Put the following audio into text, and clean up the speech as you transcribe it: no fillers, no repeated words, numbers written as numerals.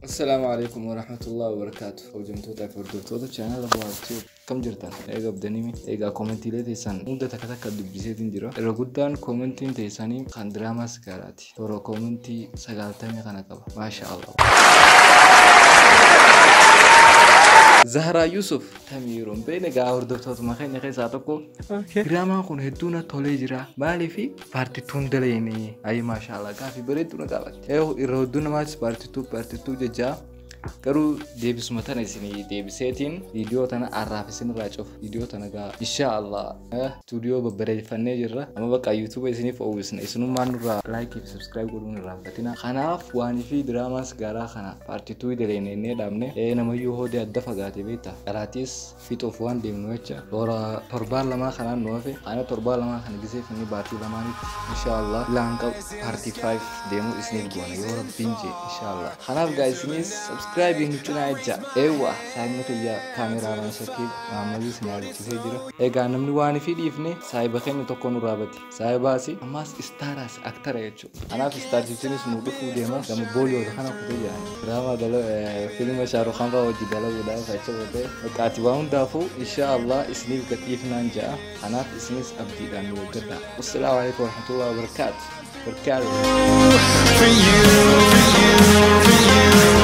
Assalaamu alaikum warahmatullahi wabarakaatu. Hojjamtootaa fi hordoftoota chaanala Bu'aartii kam jirtan? Eega abdanimi. Egaa koomentiilee teessan hunda takka takka dubbiseetiin jira. Irra guddaan koomentiin teessanii kan diraamaa sigaaraati. Toora koomentii 90 kana qaba. Maasha Allah. Zahraa Yusuf tamii yeroo hin beekne egaa hordoftootuma keenya keessaa tokko. Diraamaan kun hedduu na tolee jira. Maaliif paartituun daleene? Ayi maasha Allah, gaafii bareedduu na gaafatte. Irra hedduu namaatis paartituu paartituu jechaa, garuu deebisuma tana isinii deebiseetiin viidiyoo tana arraaf isinirraa cufa. Viidiyoo tana gaa insha Allah istuudiyoo babbareeffannee jirra. Amma bakka yuutuuba isiniif oowwisna, isinummaan nurraa laayikii fi subscribe godhuun irraanfatina. Kanaaf waanii fi diraamaa sigaaraa kana paartituu daleene innee dhaabne namayyuu hoodee adda fagaate beekta. Qaraatis fixuuf waan deemnu jecha toora torbaan lamaa kanaan nu hafe. Kana torbaan lamaa kana gisee finni baatii lamaanitti insha Allah laan qabu paartii 5 deemuu isiniif goona yoo rabbiin jee insha Allah. Kanaaf gaa isinis subscribe nu cinaa ejja. Eewwa, saayibni kiyya kaameraamaan Shakiib Mahammadii isin yaadachiisee jira. Egaa namni waan fi dhiifne saayiba keenya tokko nurraa bade. Saayibaasi ammaas istaaraas aktara jechuudha. Kanaaf istaartichinis nu dhufuu deema gama booliyoota kana kutee jiran. Diraamaa dala filma Shaarukhaan fa'aa wajji dalaguudhaaf achi kutee. Ati waa hundaafuu insha Allah isiniif gadhiifnaan ja'a. Kanaaf isinis abdiidhaan nu eeggadhaa. Wassalaamu alaikum warahmatullahi wabarakaatu. Barakaatu. For you, for you, for you.